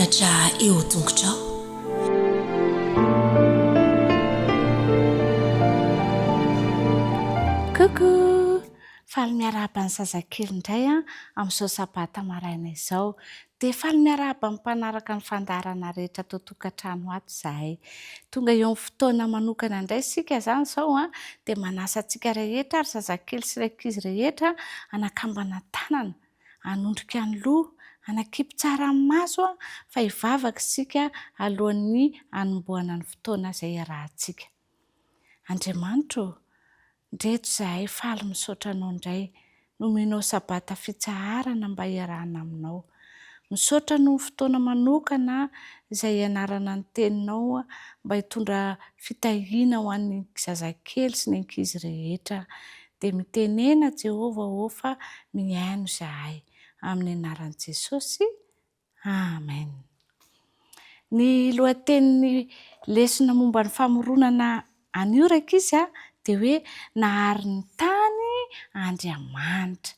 Fitaratra eo an-tongotrao. Coucou! Faly miarahaba ny zazakely indray an, amin'izao sabata maraina izao. Dia faly miarahaba ny mpanaraka ny fandaharana rehetra ato an-tokantrano ato izahay. Tonga eo amin'ny fotoana manokana indray isika izany izao an, dia manasa antsika rehetra ary zazakely sy ny ankizy rehetra hanakambana tanana, hanondrika ny loha, hanakipy tsara ny maso fa hivavaka isika alohan'ny hanombohana ny fotoana izay iarahantsika. Andriamanitra ô, ndreto izahay faly misaotra Anao indray, nomenao Sabata fitsaharana mba hiarahana Aminao. Misaotra noho ny fotoana manokana izay hianarana ny Teninao mba hitondra fitahiana ho an'ny zazakely sy ny ankizy rehetra. Dia mitenena Jehovah ô fa mihaino izahay. Amin'ny anaran'i Jesosy. Amen. Ny lohatenin'ny lesona momba ny famoronana anio rankizy dia hoe nahary ny tany Andriamanitra.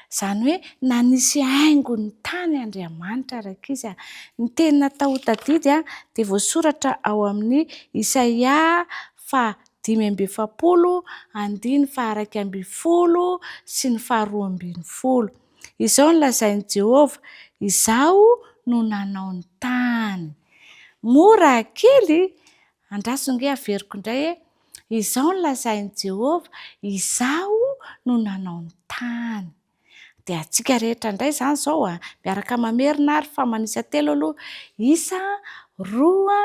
Izany hoe nanisy haingo ny tany Andriamanitra rankizy. Ny teny natao ho tadidy dia voasoratra ao amin'ny Isaia faha 45 andininy faha 11 sy ny faha 12. Izao no lazain'i Jehovah, Izaho no nanao ny tany. Mora kely, andraso ange averiko indray e. Izao no lazain'i Jehovah, Izaho no nanao ny tany. Dia antsika rehetra indray izany izao a, miaraka mamerina ary fa manisa telo aloha. Isa, roa,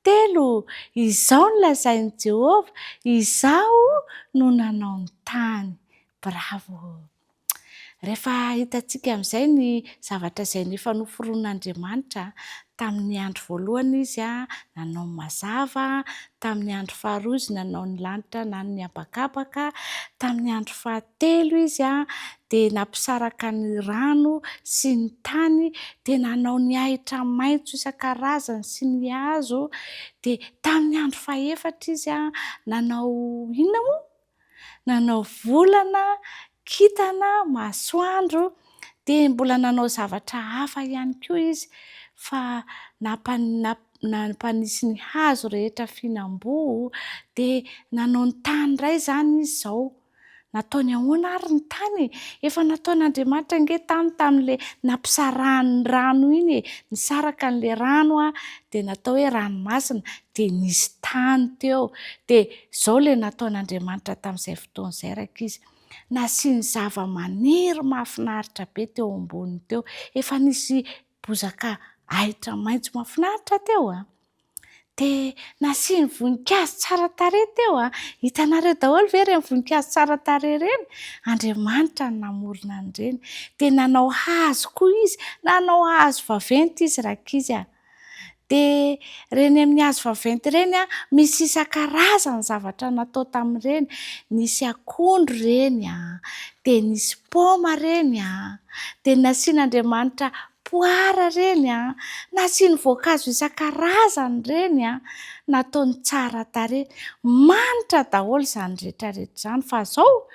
telo. Izao no lazain'i Jehovah, Izaho no nanao ny tany. Bravo. Rehefa hitantsika amin'izay ny zavatra izay efa noforonin'Andriamanitra, tamin'ny andro voalohany Izy nanao ny mazava, tamin'ny andro faharoa Izy nanao ny lanitra na ny habakabaka, tamin'ny andro fahatelo Izy dia nampisaraka ny rano sy ny tany, dia nanao ny ahitra maitso isan-karazany sy ny hazo, dia tamin'ny andro fahefatra Izy nanao inona moa? nanao volana, kintana, masoandro, dia mbola nanao zavatra hafa ihany koa izy fa nampanisy ny hazo rehetra fihinam-boa, dia nanao ny tany iray izany izy izao. Nataony ahoana ary ny tany e? Efa nataon'Andriamanitra ange tany tamin'ilay nampisarahany ny rano iny e! Nisaraka an'ilay rano dia natao hoe ranomasina, dia nisy tany teo. Dia Izao ilay nataon'Andriamanitra tamin'izay fotoana izay rankizy, nasiany zava-maniry mahafinaritra be teo amboniny teo. Efa nisy bozaka ahitra maitso mahafinaritra teo an! Dia nasiany voninkazo tsara tarehy teo an! Hitanareo daholo ve ireny voninkazo tsara tarehy ireny? Andriamanitra no namorona an'ireny. Dia nanao hazo koa izy, nanao hazo vaventy izy rankizy an! Dia ireny amin'ny hazo vaventy ireny an, misy isan-karazany zavatra natao tamin'ireny. Nisy akondro ireny an, dia nisy paoma ireny an, dia nasian'Andriamanitra poara ireny an, nasiany voankazo isan-karazany ireny an, nataony tsara tarehy. Manitra daholo izany rehetra rehetra izany fa izao,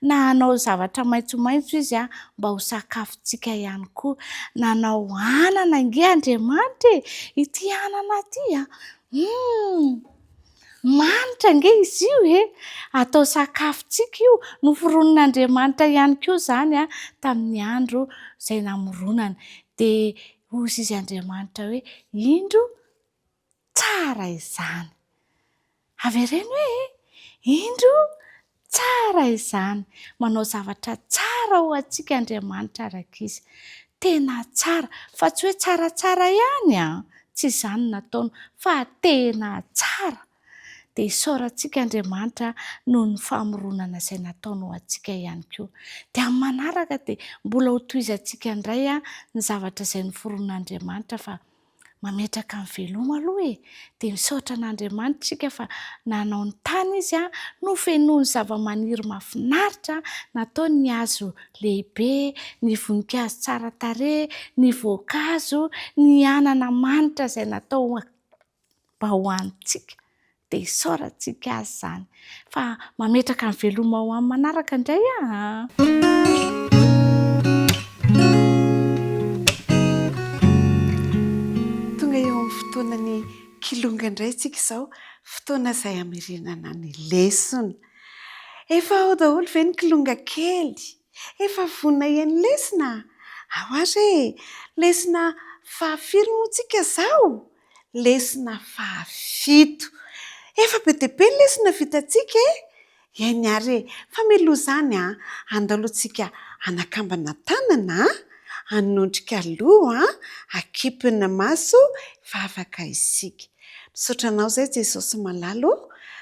na hanao zavatra maitsomaitso izy an, mba ho sakafontsika ihany koa. Nanao anana ange Andriamanitra e! Ity anana ity an, humm! Manitra ange izy io e! Atao sakafontsika io. Noforonin'Andriamanitra ihany koa izany an, tamin'ny andro izay namoronany. Dia hoy izy Andriamanitra hoe, indro tsara izany. Avereno hoe, Indro, tsara izany. Manao zavatra tsara ho antsika Andriamanitra rankizy. Tena tsara, fa tsy hoe tsaratsara ihany an! Tsy izany no nataony, fa tena tsara. Dia isaorantsika Andriamanitra noho ny famoronana izay nataony ho antsika ihany koa. Dia amin'ny manaraka dia mbola hotohizantsika indray ny zavatra izay noforonon'Andriamanitra fa mametraka ny veloma aloha e! Dia misaotra an'Andriamanitra isika fa nanao ny tany Izy an, nofenoiny zava-maniry mahafinaritra, nataony ny hazo lehibe, ny voninkazo tsara tarehy, ny voankazo, ny anana manitra izay natao mba hohanintsika. Dia isaorantsika Azy izany. Fa mametraka ny veloma ho amin'ny manaraka indray aho an! fotoanan'ny kilonga indray isika izao, fotoana izay hamerenana ny lesona. Efa ao daholo ve ny kilonga kely? Efa vonona hihaino lesona? Ao ary e! Lesona fahafiry moa tsika izao? Lesona fahafito. Efa be dia be ny lesona vitantsika e! Eny ary e! Fa mialoha izany an, andao aloha tsika hanakambana tanana an, hanondrika loha an, hakipy ny maso, hivavaka isika. Misaotra anao izay Jesosy malala o,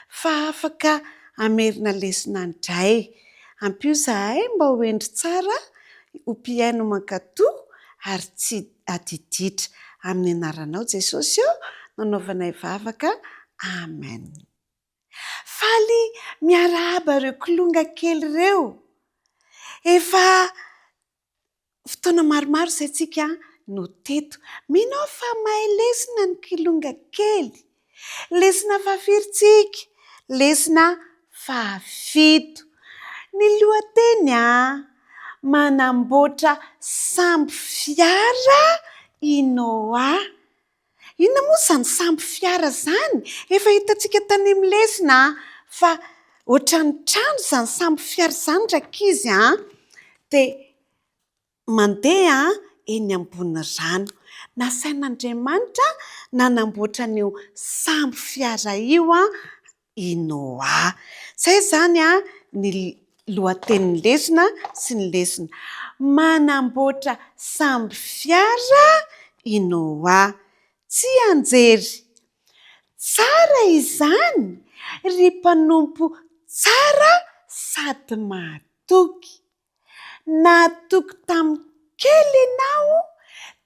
fa afaka hamerina lesona indray. Ampio izahay mba ho hendry tsara, ho mpihaino mankatò ary tsy adiditra. Amin'ny anaranao Jesosy o, nanaovanay vavaka. Amen. Faly miarahaba ireo kilonga kely ireo. Efa fotoana maromaro izay tsika no teto. Mino aho fa mahay lesona ny kilonga kely. Lesona fahafiry tsika? Lesona fahafito. Ny lohateny an, manamboatra sambo fiara i Noa. Inona moa izany sambo fiara izany? Efa hitantsika tany amin'ny lesona fa ohatran'ny trano izany sambo fiara izany rankizy an! Dia mandeha eny ambony rano. Nasain'Andriamanitra nanamboatra an'io sambo fiara io i Noa. Izay izany ny lohatenin'ny lesona sy ny lesona. Manamboatra sambo fiara i Noa. Tsianjery. Tsara izany ry mpanompo tsara sady mahatoky. Natoky tamin'ny kely ianao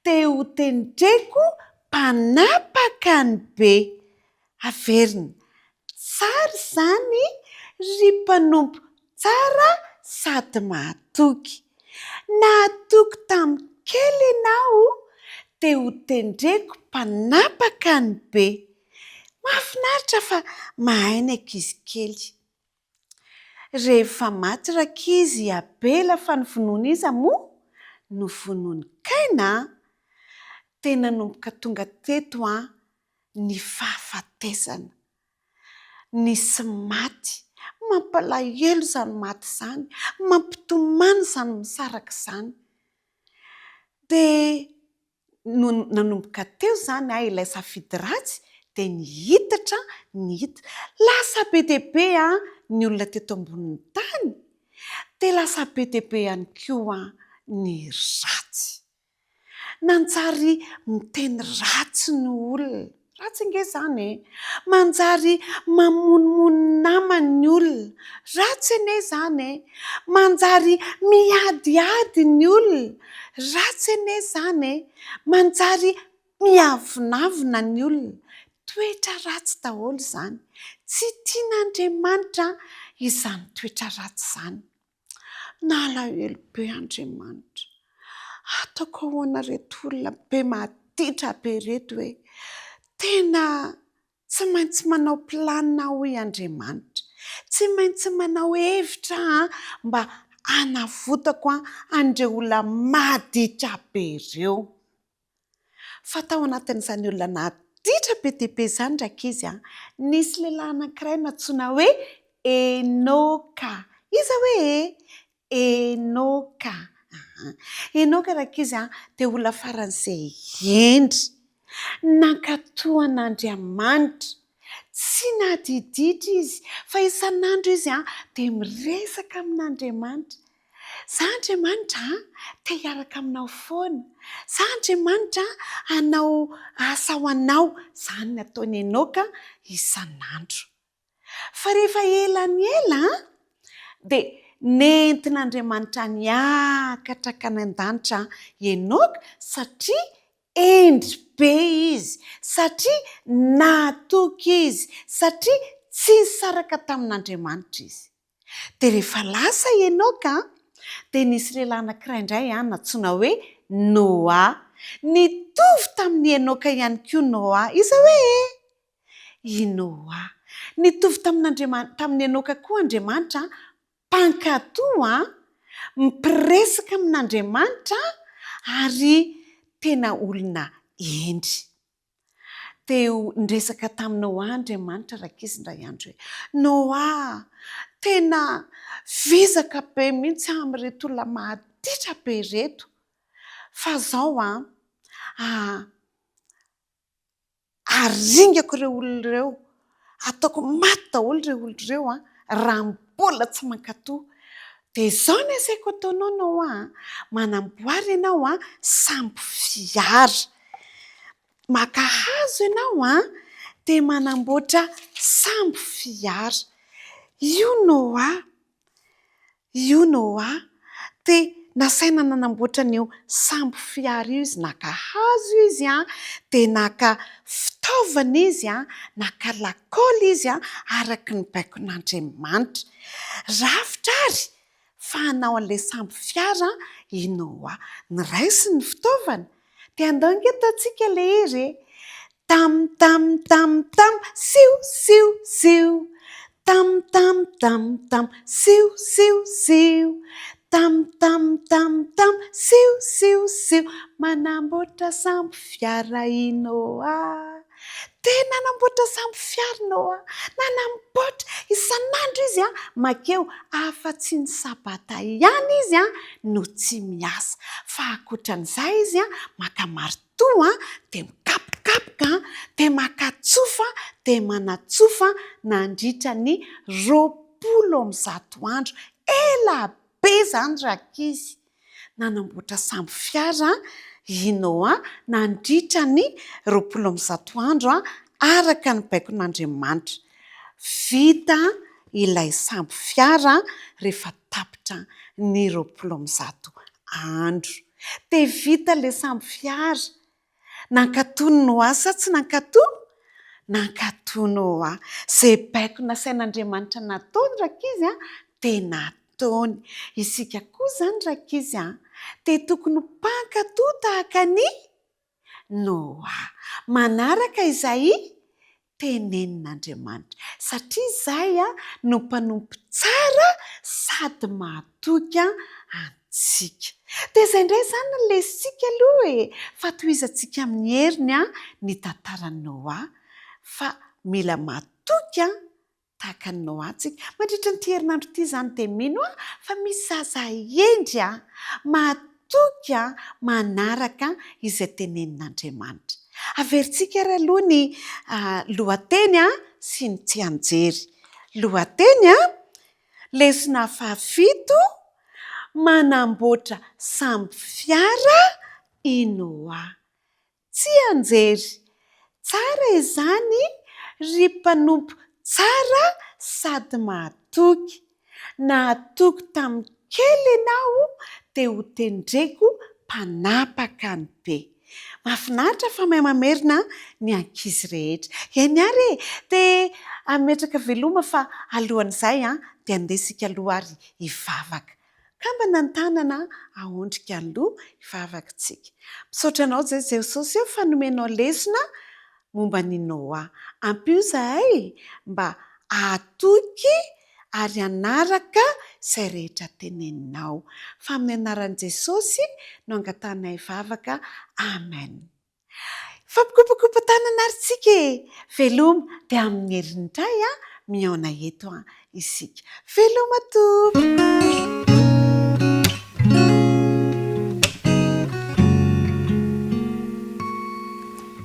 dia ho tendreko mpanapaka ny be. Averina, tsara izany ry mpanompo tsara sady mahatoky. Natoky tamin'ny kely ianao dia ho tendreko mpanapaka ny be. Mahafinaritra fa mahay ny ankizy kely. Rehefa maty rankizy i Abela fa novonoin'iza moa? Novonoin'i Kaina an! Dia nanomboka tonga teto an ny fahafatesana. Nisy maty. Mampalahelo izany maty izany. Mampitomany izany misaraka izany. Dia Nony nanomboka teo izany aho ilay safidy ratsy dia nihitatra nihitatra. Lasa be dia be ny olona teto ambonin'ny tany dia lasa be dia be ihany koa ny ratsy. Nanjary miteny ratsy ny olona. Ratsy ange izany e! Manjary mamonomono namany ny olona. Ratsy anie izany e! Manjary miadiady ny olona. Ratsy anie izany e! Manjary miavonavona ny olona. Toetra ratsy daholo izany. Tsy tian'Andriamanitra izany toetra ratsy izany. Nalahelo be Andriamanitra. Ataoko ahoana ireto olona be maditra be ireto e! Tena tsy maintsy manao planina aho hoy Andriamanitra. Tsy maintsy manao hevitra aho mba hanavotako an'ireo olona maditra be ireo. Fa tao anatin'izany olona naditra be dia be izany rankizy an, nisy lehilahy anankiray nantsoina hoe Enoka. Iza hoe e? Enoka. Aha. Enoka rankizy an, dia olona faran'izay hendry. Nankatò an'Andriamanitra. Tsy nadiditra izy, fa isan'andro izy an, dia miresaka amin'Andriamanitra. Za Andriamanitra a, te hiaraka aminao foana. Za Andriamanitra a, hanao asa ho anao. Izany ny ataon'i Enoka isan'andro. Fa rehefa ela ny ela dia nentin'Andriamanitra niakatra hankany an-danitra i Enoka satria hendry be izy, satria nahatoky izy, satria tsy nisaraka tamin'Andriamanitra izy. Dia rehefa lasa i Enoka, dia nisy lehilahy anankiray indray nantsoina hoe Noa. Nitovy tamin'i Enoka ihany koa Noa. Iza hoe e? I Noa. Nitovy tamin'Andriamanitra, tamin'i Enoka koa Andriamanitra, mpankatò, mpiresaka amin'Andriamanitra ary tena olona hendry. Dia niresaka tamin'i Noa Andriamanitra rankizy indray andro hoe, Noa, tena vizaka be mihitsy aho amin'ireto olona maditra be ireto. Fa izao an, Aringako ireo olona ireo, ataoko maty daholo ireo olona ireo an, raha mbola tsy mankatò. Dia izao no asaiko ataonao Noa an, manamboara ianao an, sambo fiara. Maka hazo ianao an, dia manamboatra sambo fiara. Io Noa. Io Noa dia nasaina nanamboatra an'io sambo fiara io izy, naka hazo izy an, dia naka fitaovana izy an, naka lakôly izy an, araka ny baikon'Andriamanitra. Rafitra ary fa hanao an'ilay sambo fiara i Noa. Noraisiny ny fitaovana, Dia andao ange ataontsika ilay hira e! Tam tam tam tam siu siu siu Tam tam tam tam siu siu siu Tam tam tam tam siu siu siu Manamboatra sambo fiara i Noa Dia nanamboatra sambo fiara i Noa Nanamboatra isan'andro izy an, makeo afa-tsy ny sabata ihany izy an no tsy miasa. Fa ankoatran'izay izy an, maka maritoa an, dia mikapokapoka an, dia maka tsofa, dia manatsofa nandritra ny 120 andro. Ela be izany rankizy. Nanamboatra sambo fiara i Noa nandritra ny 120 andro araka ny baikon'Andriamanitra. Vita ilay sambo fiara rehefa tapitra ny 120 andro. Dia vita ilay sambo fiara. Nankatò Noa sa tsy nankatò? Nankatò Noa. Izay baiko nasain'Andriamanitra nataony rankizy dia nataony. Isika koa izany rankizy dia tokony ho mpankatò tahaka an'i Noa. Manaraka izay tenenin'Andriamanitra. Satria izahay no mpanompo tsara sady mahatoky antsika. Dia izay indray izany ny lesintsika aloha e! Fa tohizantsika amin'ny heriny ny tantaran'i Noa fa mila matoky Tahaka an'i Noa tsika. Mandritra an'ity herinandro ity izany dia mino aho fa misy zaza hendry matoky manaraka izay tenenin'Andriamanitra. Averintsika ary aloha ny lohateny sy ny tsianjery. Lohateny, Lesona fahafito, Manamboatra sambo fiara i Noa. Tsianjery! Tsara izany ry mpanompo tsara sady mahatoky. Nahatoky tamin'ny kely ianao dia ho tendreko mpanapaka ny be. Mahafinaritra fa mahay mamerina ny ankizy rehetra. Eny ary e! Dia hametraka veloma fa alohan'izay dia andeha isika aloha ary hivavaka. Kambana ny tanana aondrika ny loha hivavaka tsika. Misaotra anao Jesosy o fa nomenao lesona momba an'i Noa. Ampio izahay mba hahatoky ary hanaraka izay rehetra teneninao. Fa amin'ny anaran'i Jesosy no angatahanay vavaka. Amen. Mifampikopakopa-tanana ary tsika e! Veloma, dia amin'ny heriny indray an, mihaona eto an isika. Veloma tompoko!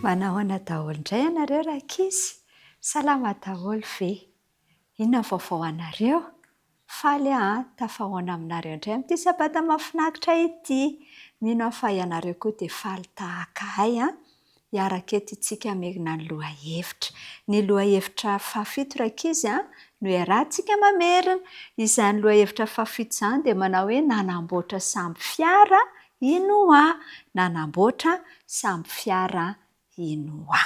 Manahoana daholo indray ianareo rankizy? Salama daholo ve? Inona ny vaovao anareo? Faly aho an, tafahaona aminareo indray amin'ity sabata mahafinaritra ity. Mino aho fa ianareo koa dia faly tahaka ahy an. Hiaraka eto isika hamerina ny lohahevitra. Ny lohahevitra fahafito rankizy an, no iarahantsika mamerina. Izany lohahevitra fahafito izany dia manao hoe nanamboatra sambo fiara i Noa. Nanamboatra sambo fiara i Noa.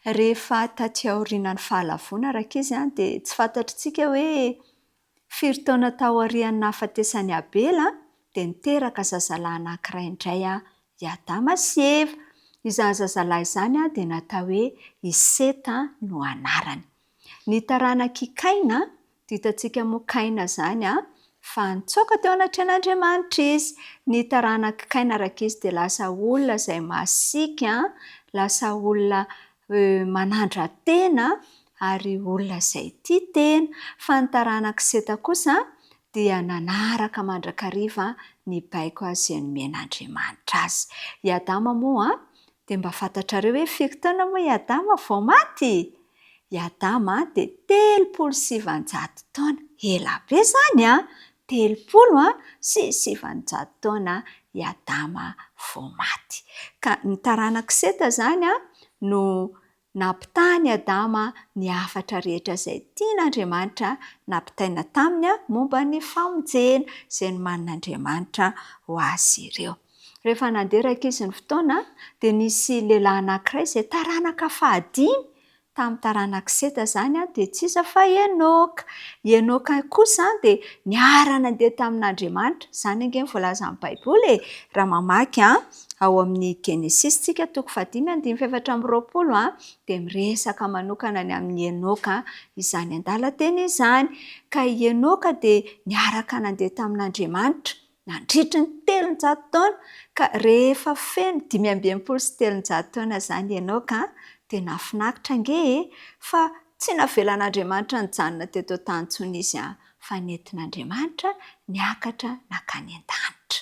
Rehefa taty aorianan'ny fahalavoana rankizy dia tsy fantatr'tsika hoe firy taona taorian'ny nahafatesan'i Abela dia niteraka zazalahy anankiray indray i Adama sy Eva. Izany zazalahy izany dia natao hoe i Seta no anarany. Ny taranak'i Kaina, dia hitantsika moa Kaina izany Fa nitsoaka teo anatrehan'Andriamanitra izy. Ny taranak'i Kaina rankizy dia lasa olona izay masiaka, lasa olona manandra-tena ary olona izay tia tena. Fa ny taranak'i Seta kosa dia nanaraka mandrakariva ny baiko izay nomen'Andriamanitra azy. I Adama moa dia mba fantatrareo hoe firy taona moa i Adama vao maty? I Adama dia 930 taona. Ela be izany an! 930 taona i Adama vao maty. Ka ny taranak'i Seta izany no nampitahan'i Adama ny hafatra rehetra izay tian'Andriamanitra nampitaina taminy momba ny famonjena izay nomanin'Andriamanitra ho azy ireo. Rehefa nandeha rankizy ny fotoana dia nisy lehilahy anankiray izay taranaka fahadimy tamin'ny taranak'i Seta izany dia tsy iza fa i Enoka. I Enoka kosa dia niara-nandeha tamin'Andriamanitra. Izany ange no voalazan'ny Baiboly e! Raha mamaky ao amin'ny Genesisy isika toko fahadimy andininy faha-24 dia miresaka manokana ny amin'i Enoka izany andalan-teny izany. Ka i Enoka dia niaraka nandeha tamin'Andriamanitra nandritry ny 300 taona, ka rehefa feno 365 taona izany i Enoka dia nahafinaritra ange e! Fa tsy navelan'Andriamanitra nijanona teto an-tany intsony izy fa nentin'Andriamanitra niakatra nankany an-danitra.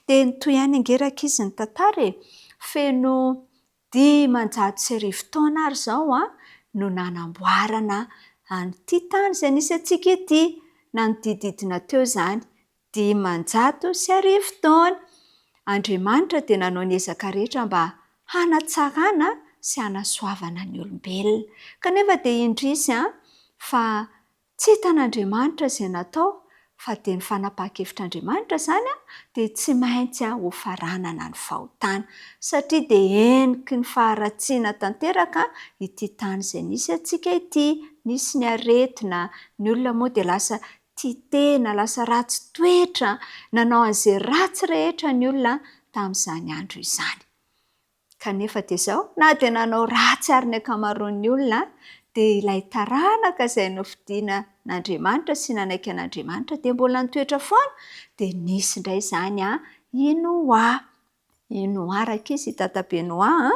Dia nitohy ihany ange rankizy ny tantara e! Feno 1500 taona ary izao no nanamboarana an'ity tany izay nisy antsika ity. Nanodididina teo izany 1500 taona. Andriamanitra dia nanao ny ezaka rehetra mba hanatsarana sy hanasoavana ny olombelona. Kanefa dia indrisy fa Tsy hitan'Andriamanitra izay natao fa dia ny fanapahan-kevitr'Andriamanitra izany dia tsy maintsy hofaranana ny fahotana satria dia heniky ny faharatsiana tanteraka ity tany izay nisy antsika ity, nisy ny aretina, ny olona moa dia lasa tia tena, lasa ratsy toetra, nanao an'izay ratsy rehetra ny olona tamin'izany andro izany. Kanefa dia izao, na dia nanao ratsy àry ny ankamaroan'ny olona, dia ilay taranaka izay nofidinan'Andriamanitra sy nanaiky an'Andriamanitra dia mbola nitoetra foana, dia nisy indray izany i Noa. I Noa rankizy, i dadabe Noa,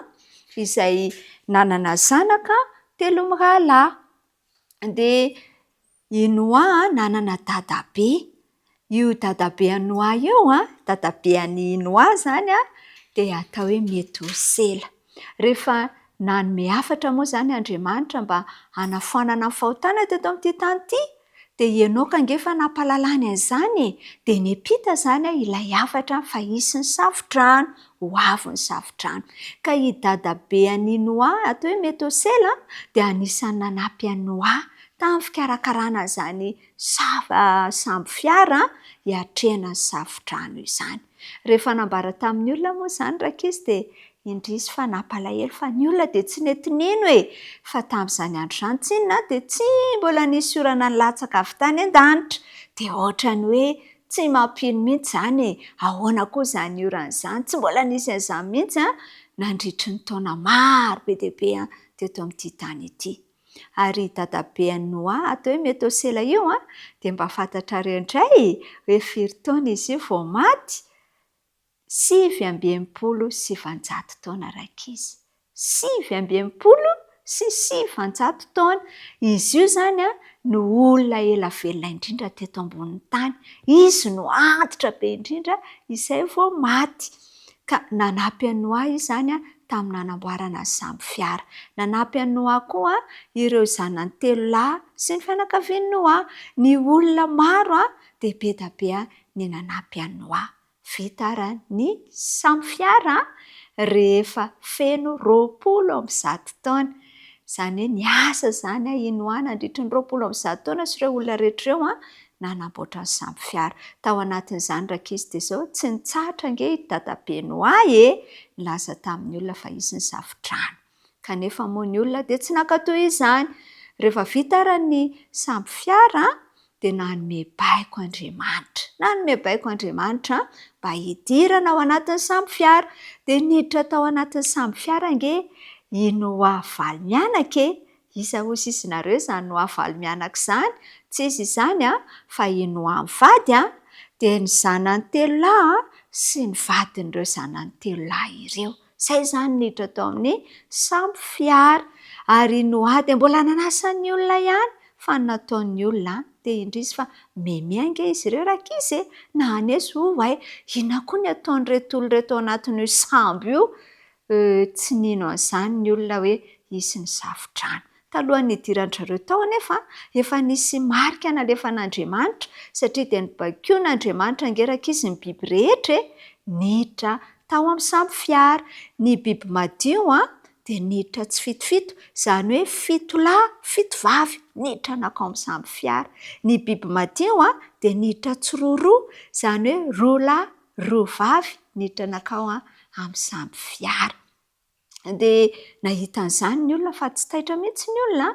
izay nanana zanaka telo mirahalahy. Dia i Noa nanana dadabe. Io dadabe an'i Noa io, dadabe an'i Noa izany dia atao hoe Metosela. Rehefa nanome hafatra moa izany Andriamanitra mba hanafoanana ny fahotana teto amin'ity tany ity, dia i Enoka ange efa nampahalalany an'izany e! Dia niampita izany ilay hafatra fa hisy ny safodrano, ho avy ny safodrano. Ka i dadabe an'i Noa atao hoe Metosela dia anisan'ny nanampy an'i Noa tamin'ny fikarakarana an'izany sambo fiara hiatrehana ny safodrano izany. Rehefa nambara tamin'ny olona moa izany rankizy dia Indrisy fa nampalahelo fa ny olona dia tsy nety nino e! Fa tamin'izany andro izany tsinona dia tsy mbola nisy orana nilatsaka avy tany an-danitra. Dia ohatran'ny hoe tsy mampino mihitsy izany e! Ahoana koa izany orana izany? Tsy mbola nisy an'izany mihitsy an, nandritry ny taona maro be dia be teto amin'ity tany ity. Ary i dadabean'i Noa atao hoe Metosela io an, dia mba fantatrareo indray hoe firy taona izy io vao maty? 969 taona rankizy. 969 taona. Izy io izany no olona ela velona indrindra teto ambonin'ny tany. Izy no antitra be indrindra izay vao maty. Ka nanampy an'i Noa izy izany tamin'ny nanamboarana ny sambo fiara. Nanampy an'i Noa koa ireo zanany telo lahy sy ny fianakavian'i Noa. Ny olona maro dia be dia be ny nanampy an'i Noa. Vita ary ny samy fiara rehefa feno 120 taona. Izany hoe niasa izany i Noa nandritry ny 120 taona sy ireo olona rehetra ireo nanamboatra ny sambo fiara. Tao anatin'izany rankizy dia izao, tsy nitsahatra ange i dadabe Noa e! Nilaza tamin'ny olona fa hisy ny safodrano. Kanefa moa ny olona dia tsy nankatò izany. Rehefa vita ary ny sambo fiara dia nanome baiko Andriamanitra. Nanome baiko Andriamanitra mba hidirana ao anatin'ny sambo fiara. Dia niditra tao anatin'ny sambo fiara ange i Noa valo mianaka e! Iza hozy izy nareo izany Noa valo mianaka izany? Tsy iza izany fa i Noa mivady dia ny zanany telo lahy sy ny vadin'ireo zanany telo lahy ireo. Izay izany niditra tao amin'ny sambo fiara. Ary i Noa dia mbola nanasa ny olona ihany, fa ny nataon'ny olona dia indrisy fa meme ange izy ireo rankizy e! Na haneso oay! Inona koa ny ataon'ireto olona ireto ao anatin'io sambo io? Tsy nino an'izany ny olona hoe hisy ny safodrano. Talohan'ny nidiran-dry zareo tao anefa, efa nisy marika nalefan'Andriamanitra, satria dia nobaikoin'Andriamanitra ange rankizy ny biby rehetra e! Niditra tao amin'ny sambo fiara. Ny biby madio dia niditra tsifitofito, izany hoe fito lahy, fito vavy niditra nankao amin'ny sambo fiara. Ny biby madio dia niditra tsiroaroa, izany hoe roa lahy, roa vavy niditra nankao amin'ny sambo fiara. Dia nahita an'izany ny olona fa tsy taitra mihitsy ny olona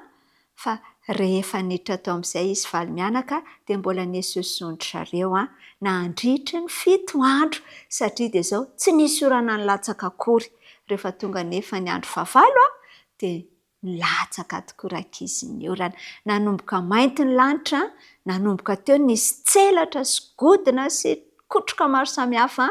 fa rehefa niditra tao amin'izay izy valo mianaka dia mbola nesoesoin-dry zareo nandritry ny fito andro satria dia izao tsy nisy orana nilatsaka akory. Rehefa tonga anefa ny andro fahavalo dia Nilatsaka tokoa rankizy ny orana. Nanomboka mainty ny lanitra, nanomboka teo nisy tselatra sy godona sy kotroka maro samihafa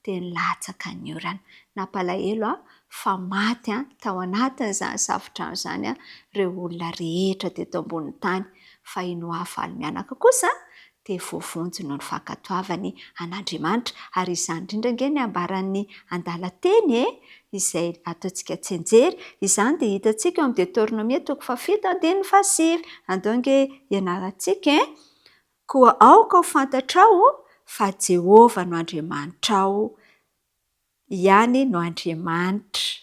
dia nilatsaka ny orana. Nampalahelo aho fa maty tao anatin'izany safodrano izany ireo olona rehetra teto ambonin'ny tany. Fa i Noa valo mianaka kosa dia voavonjy noho ny fankatoavany an'Andriamanitra. Ary izany indrindra ange ny ambaran'ny andalan-teny e, izay ataontsika tsianjery. Izany dia hitantsika eo amin'ny Deoteronomia toko fahafito andininy fahasivy. Andao ange hianarantsika e. Koa aoka ho fantatrao fa Jehovah no Andriamanitrao ihany no Andriamanitra.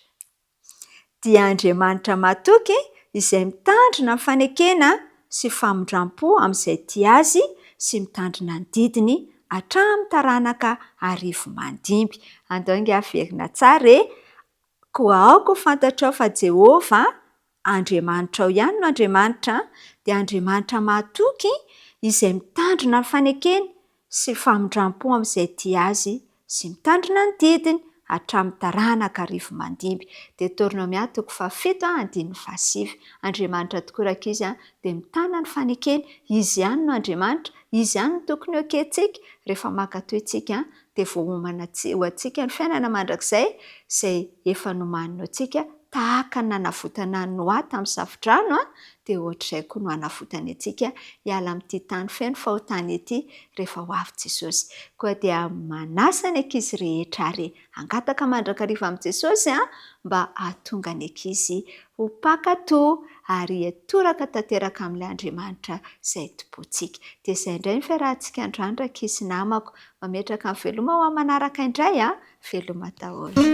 Dia Andriamanitra matoky izay mitandrina ny fanekena sy famindram-po amin'izay tia Azy sy mitandrina ny didiny hatramin'ny taranaka arivo mandimby. Andao ange haverina tsara e! Koa aoka ho fantatrao fa Jehovah Andriamanitrao ihany no Andriamanitra, dia Andriamanitra mahatoky izay mitandrina ny fanekeny sy famindram-po amin'izay tia Azy sy mitandrina ny didiny hatramin'ny taranaka arivo mandimby. Deoteronomia toko fahafito andininy fahasivy. Andriamanitra tokoa rankizy dia mitana ny fanekeny, Izy ihany no Andriamanitra, Izy ihany no tokony ho ekentsika, rehefa mankatò isika dia voaomana ho antsika ny fiainana mandrakizay izay efa nomaniny ho antsika, tahaka ny nanavotana an'i Noa tamin'ny safodrano, dia ohatr'izay koa no hanavotany antsika hiala amin'ity tany feno fahotana ity rehefa ho avy Jesosy. Koa dia manasa ny ankizy rehetra ary hangataka mandrakariva amin'i Jesosy mba hahatonga ny ankizy ho mpankatò ary hitoraka tanteraka amin'ilay Andriamanitra izay tompointsika. Dia izay indray ny fiarahantsika androany rankizy namako. Mametraka ny veloma ho amin'ny manaraka indray a! Veloma daholo.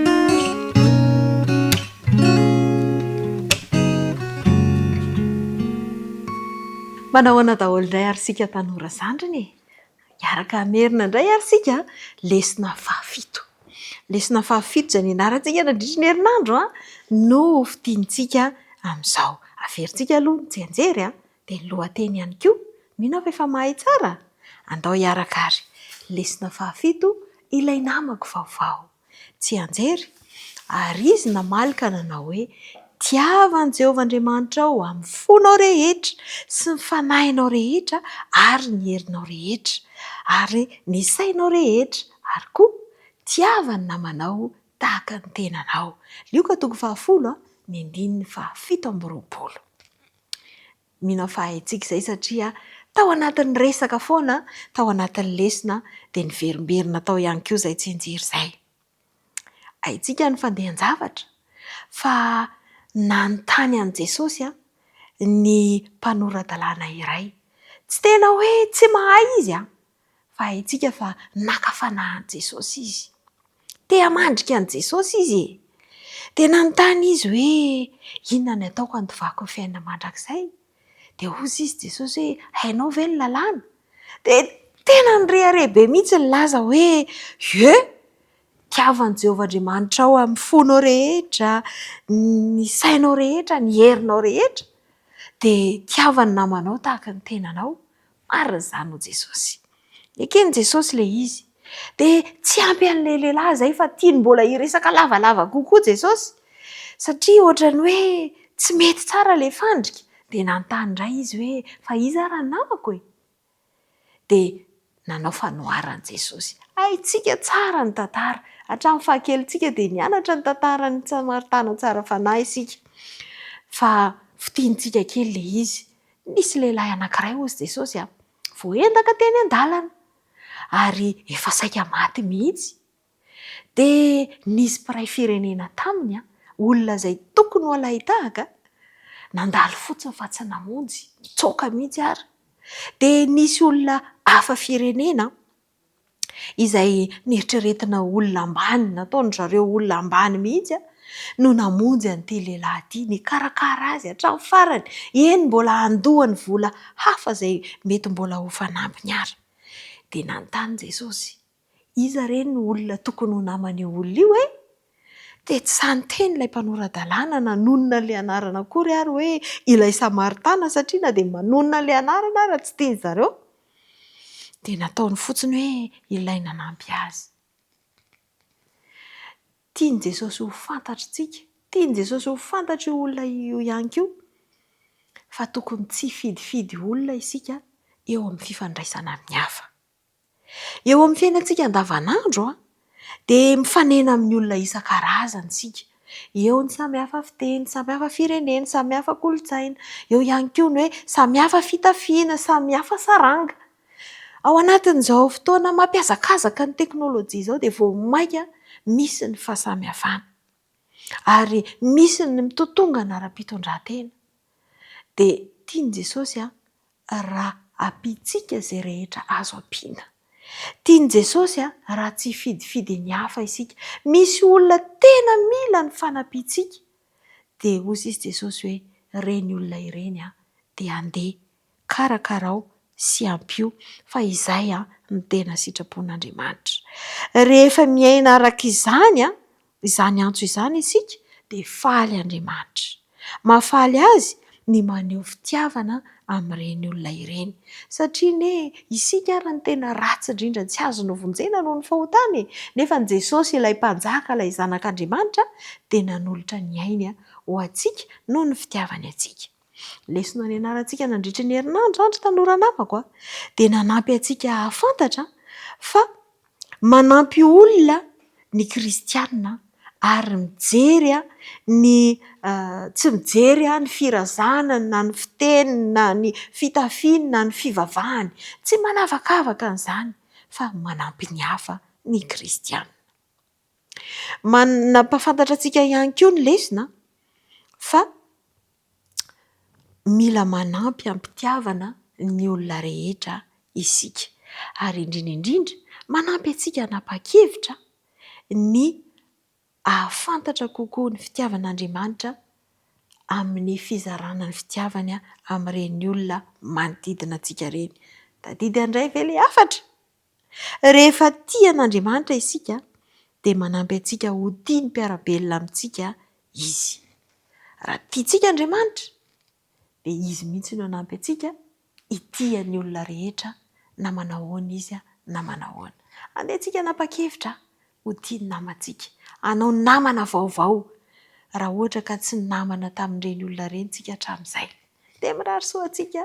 Manahoana daholo indray ary isika tanora zandriny e! Hiaraka hamerina indray ary isika lesona fahafito. Lesona fahafito izay nianarantsika nandritry ny herinandro no ho fintinintsika amin'izao. Averintsika aloha ny tsianjery dia ny lohateny ihany koa. Mino aho fa efa mahay tsara? Andao hiaraka ary. Lesona fahafito, Ilay namako vaovao. Tsianjery, Ary izy namaly ka nanao hoe, Tiava an'i Jehovah Andriamanitrao amin'ny fonao rehetra sy ny fanahinao rehetra ary ny herinao rehetra ary ny sainao rehetra, ary koa, tiava ny namanao tahaka ny tenanao. Lioka toko fahafolo, ny andininy fahafito amby roapolo. Mino aho fa haintsika izay satria tao anatin'ny resaka foana, tao anatin'ny lesona dia niverimberina tao ihany koa izay tsianjery izay. Haintsika ny fandehan-javatra fa nanontany an'i Jesosy ny mpanora-dalàna iray. Tsy tena hoe tsy mahay izy fa haintsika fa naka fanahy an'i Jesosy izy. Te hamandrika an'i Jesosy izy e! Dia nanontany izy hoe, Inona no ataoko handovako ny fiainana mandrakizay? Dia hoy izy Jesosy hoe, Hainao ve ny lalàna? Dia tena nirehareha be mihitsy nilaza hoe, Ie! Tiavo an'i Jehovah Andriamanitrao amin'ny fonao rehetra, ny sainao rehetra, ny herinao rehetra. Dia tiava ny namanao tahaka ny tenanao. Marina izany hoy Jesosy. Neken'i Jesosy ilay izy. Dia tsy ampy an'ilay lehilahy izay fa tiany mbola hiresaka lavalava kokoa Jesosy. Satria ohatran'ny hoe tsy mety tsara ilay fandrika. Dia nanontany indray izy hoe, Fa iza ary ny namako e? Dia nanao fanoharana Jesosy. Haintsika tsara ny tantara. Hatramin'ny fahakelintsika dia nianatra ny tantaran'ny Samaritana tsara fanahy isika. Fa fintinintsika kely ilay izy. Nisy lehilahy anankiray hozy Jesosy voaendaka teny an-dalana ary efa saika maty mihitsy. Dia nisy mpiray firenena taminy, olona izay tokony ho alain-tahaka, nandalo fotsiny fa tsy namonjy, nitsoaka mihitsy ary. Dia nisy olona hafa firenena izay neritreretina ho olona ambany, nataon-dry zareo olona ambany mihitsy no namonjy an'ity lehilahy ity, nikarakara azy hatramin'ny farany, eny mbola handoa ny vola hafa izay mety mbola ho fanampiny ary. Dia nanontany Jesosy, Iza re no olona tokony ho naman'io olona io e? Dia tsy sahy niteny ilay mpanora-dalàna nanonona an'ilay anarana akory ary hoe ilay Samaritana satria na dia manonona an'ilay anarana ara tsy tian-dry zareo. Dia nataony fotsiny hoe ilay nanampy azy. Tian'i Jesosy ho fantatr'tsika, tian'i Jesosy ho fantatr'io olona io ihany koa fa tokony tsy hifidifidy olona isika eo amin'ny fifandraisana amin'ny hafa. Eo amin'ny fiainantsika andavanandro dia mifanena amin'ny olona isan-karazany isika. Eo ny samy hafa fiteny, samy hafa firenena, samy hafa kolontsaina. Eo ihany koa ny hoe samy hafa fitafiana, samy hafa saranga. Ao anatin'izao fotoana mampihazakazaka ny teknolojia izao dia vao mainka misy ny fahasamihafana. Ary misy ny mitotongana ara-pitondran-tena. Dia tian'i Jesosy raha ampiantsika izay rehetra azo ampiana. Tian'i Jesosy raha tsy hifidifidy ny hafa isika. Misy olona tena mila ny fanampiantsika. Dia hoy sisa Jesosy hoe, ireny olona ireny dia andeha karakarao sy ampio fa izay no tena sitrapon'Andriamanitra. Rehefa miaina araka izany izany antso izany isika dia faly Andriamanitra. Mahafaly Azy ny maneho fitiavana amin'ireny olona ireny. Satria anie isika ary no tena ratsy indrindra tsy azo novonjena noho ny fahotana e! Nefa ny Jesosy ilay Mpanjaka, ilay Zanak'Andriamanitra dia nanolotra ny ainy ho antsika noho ny fitiavany antsika. Lesona nianarantsika nandritry ny herinandro izany ry tanora namako a, dia nanampy antsika hahafantatra fa manampy olona ny kristiana ary mijery ny tsy mijery ny firazanany na ny fiteniny na ny fitafiany na ny fivavahany. Tsy manavakavaka an'izany fa manampy ny hafa ny kristiana. Nampahafantatra antsika ihany koa ny lesona fa mila manampy am-pitiavana ny olona rehetra isika. Ary indrindra indrindra manampy antsika hanapa-kevitra ny hahafantatra kokoa ny fitiavan'Andriamanitra amin'ny fizarana ny fitiavany amin'ireny olona manodidina antsika ireny. Tadidy indray ve ilay hafatra? Rehefa tia an'Andriamanitra isika dia manampy antsika ho tia ny mpiara-belona amintsika Izy. Raha tiantsika Andriamanitra dia Izy mihitsy no hanampy antsika hitia ny olona rehetra na manao ahoana izy na manao ahoana. Andeha isika hanapa-kevitra ho tia ny namantsika, hanao namana vaovao raha ohatra ka tsy namana tamin'ireny olona ireny isika hatramin'izay. Dia mirary soa antsika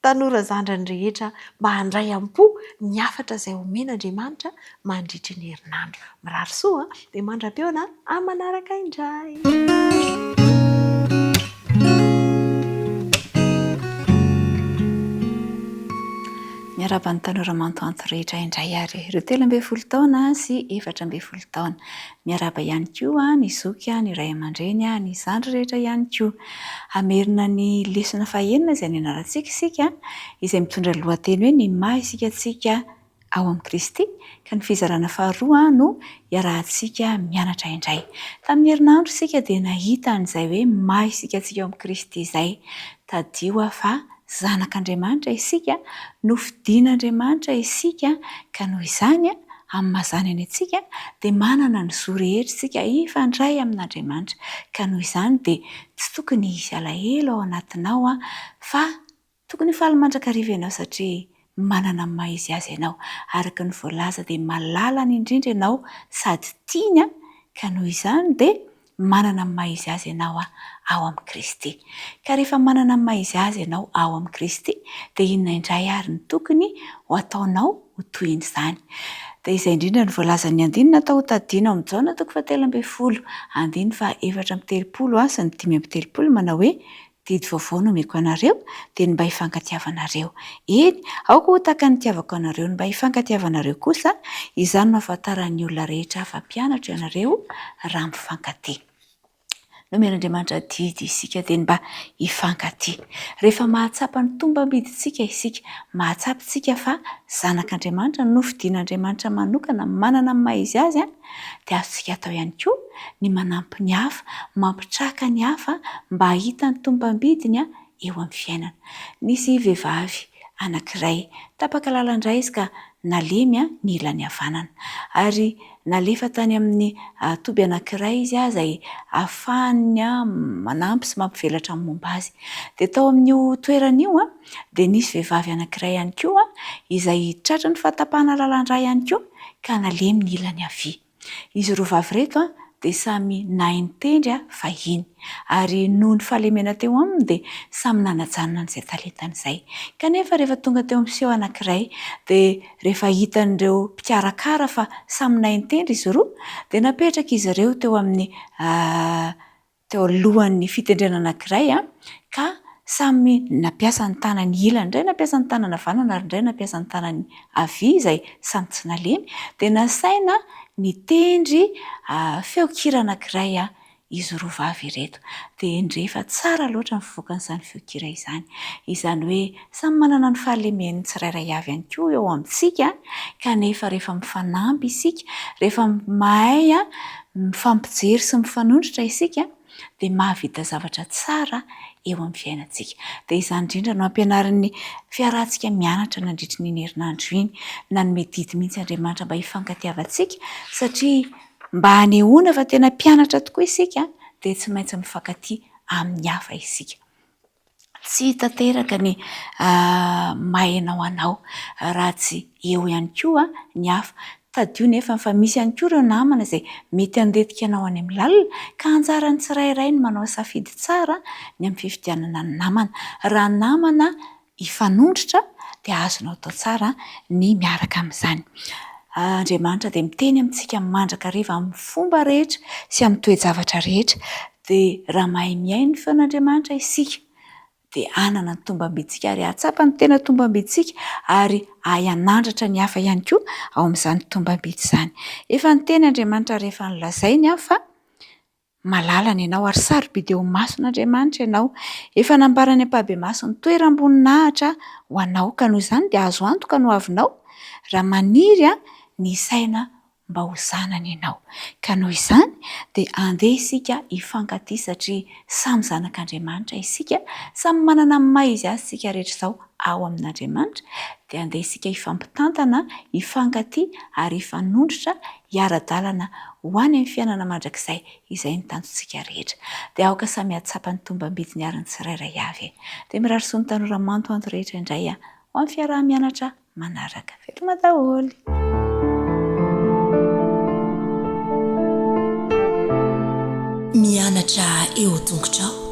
tanora zandrany rehetra mba handray am-po ny hafatra izay omen'Andriamanitra mandritry ny herinandro. Mirary soa dia mandra-pihaona amin'ny manaraka indray. Miarahaba ny tanora mantoanto rehetra indray ary ireo 13 taona sy 14 taona. Miarahaba ihany koa ny zoky, ny ray aman-dreny, ny zandry rehetra ihany koa. Hamerina ny lesona fahenina izay nianarantsika isika, izay mitondra ny lohateny hoe Ny maha isika antsika ao amin'i Kristy, ka ny fizarana faharoa no iarahantsika mianatra indray. Tamin'ny herinandro isika dia nahita an'izay hoe maha isika antsika ao amin'i Kristy izay. Tadidio aho fa zanak'Andriamanitra isika, nofidin'Andriamanitra isika, ka noho izany, amin'ny maha zanany antsika, dia manana ny zo rehetra isika hifandray amin'Andriamanitra. Ka noho izany dia tsy tokony hisy alahelo ao anatinao fa tokony ho faly mandrakariva ianao satria manana ny maha izy azy ianao. Araka ny voalaza dia malalany indrindra ianao sady tiany ka noho izany dia. Manana ny maha izy azy ianao ao amin'i Kristy. Ka rehefa manana ny maha izy azy ianao ao amin'i Kristy, dia inona indray àry no tokony ho ataonao ho tohin'izany? Dia izay indrindra no voalazan'ny andininy natao hotadidiana ao amin'ny Jaona toko fahatelo ambin'ny folo, andininy faha-34 sy ny 35 manao hoe, Didy vaovao no omeko anareo, dia ny mba hifankatiavanareo. Eny, aoka ho tahaka ny nitiavako anareo ny mba hifankatiavanareo kosa, izany no ahafantaran'ny olona rehetra fa mpianatro ianareo, raha mifankatia. Nomen'Andriamanitra didy isika, dia ny mba hifankatia. Rehefa mahatsapa ny tombam-bidintsika isika, mahatsapa isika fa zanak'Andriamanitra, nofidin'Andriamanitra manokana, manana ny maha izy azy, dia azontsika atao ihany koa ny manampy ny hafa, mampitraka ny hafa mba hahita ny tombam-bidiny eo amin'ny fiainana. Nisy vehivavy anankiray, tapaka lalan-dra izy ka nalemy ny ilany havanana. Ary nalefa tany amin'ny toby anankiray izy izay ahafahany manampy sy mampivelatra ny momba azy. Dia tao amin'io toerana io dia nisy vehivavy anankiray ihany koa izay tratran'ny fahatapahana lalan-dra ihany koa ka nalemy ny ilany havia. Izy roa vavy ireto dia samy nahay nitendry fahiny, ary noho ny fahalemena teo aminy dia samy nanajanona an'izay talentany izay. Kanefa rehefa tonga teo amin'ny seho anankiray dia rehefa hitan'ireo mpikarakara fa samy nahay nitendry izy roa dia napetrak'izy ireo teo amin'ny teo alohan'ny fitendrena anankiray ka samy nampiasa ny tanany ilany, indray nampiasa ny tanana havanana ary indray nampiasa ny tanany havia izay samy tsy nalemy, dia nasaina nitendry feon-kira anankiray izy roa vavy ireto. Dia endrey fa tsara loatra ny fivoakan'izany feon-kira izany. Izany hoe samy manana ny fahalemeny tsirairay avy ihany koa eo amintsika, kanefa rehefa mifanampy isika, rehefa mahay mifampijery sy mifanondrotra isika dia mahavita zavatra tsara eo amin'ny fiainantsika. Dia izany indrindra no ampianarin'ny fiarahantsika mianatra nandritry ny iny herinandro iny. Nanome didy mihitsy Andriamanitra mba hifankatiavantsika satria mba hanehoana fa tena mpianatra tokoa isika dia tsy maintsy mifankatia amin'ny hafa isika. Tsy tanteraka ny maha ianao anao raha tsy eo ihany koa ny hafa. Tadidio nefa fa misy ihany koa ireo namana izay mety handetika anao any amin'ny lalina ka anjaran'ny tsirairay ny manao safidy tsara ny amin'ny fifidianana ny namana. Raha namana hifanondrotra dia azonao atao tsara ny miaraka amin'izany. Andriamanitra dia miteny amintsika mandrakariva amin'ny fomba rehetra sy amin'ny toe-javatra rehetra. Dia raha mahay mihaino ny feon'Andriamanitra isika dia hanana ny tombam-bidintsika ary hahatsapa ny tena tombam-bidintsika ary hahay hanandratra ny hafa ihany koa ao amin'izany tombam-bidy izany. Efa niteny Andriamanitra ary efa nolazainy aho fa malalany ianao ary sarobidy eo imason'Andriamanitra ianao. Efa nambarany ampahibemaso ny toeram-boninahitra ho anao ka noho izany dia azo antoka ny hoavinao raha maniry ny hisaina mba ho zanany ianao. Ka noho izany dia andeha isika hifankatia satria samy zanak'Andriamanitra isika, samy manana ny maha izy azy isika rehetra izao ao amin'Andriamanitra, dia andeha isika hifampitantana, hifankatia ary hifanondrotra hiara-dalana ho any amin'ny fiainana mandrakizay izay ny tanjontsika rehetra. Dia aoka samy hahatsapa ny tombam-bidiny ary ny tsirairay avy e! Dia mirary soa ny tanora mantoanto rehetra indray ho amin'ny fiaraha-mianatra manaraka. Veloma daholo! Mianatra eo tongotrao.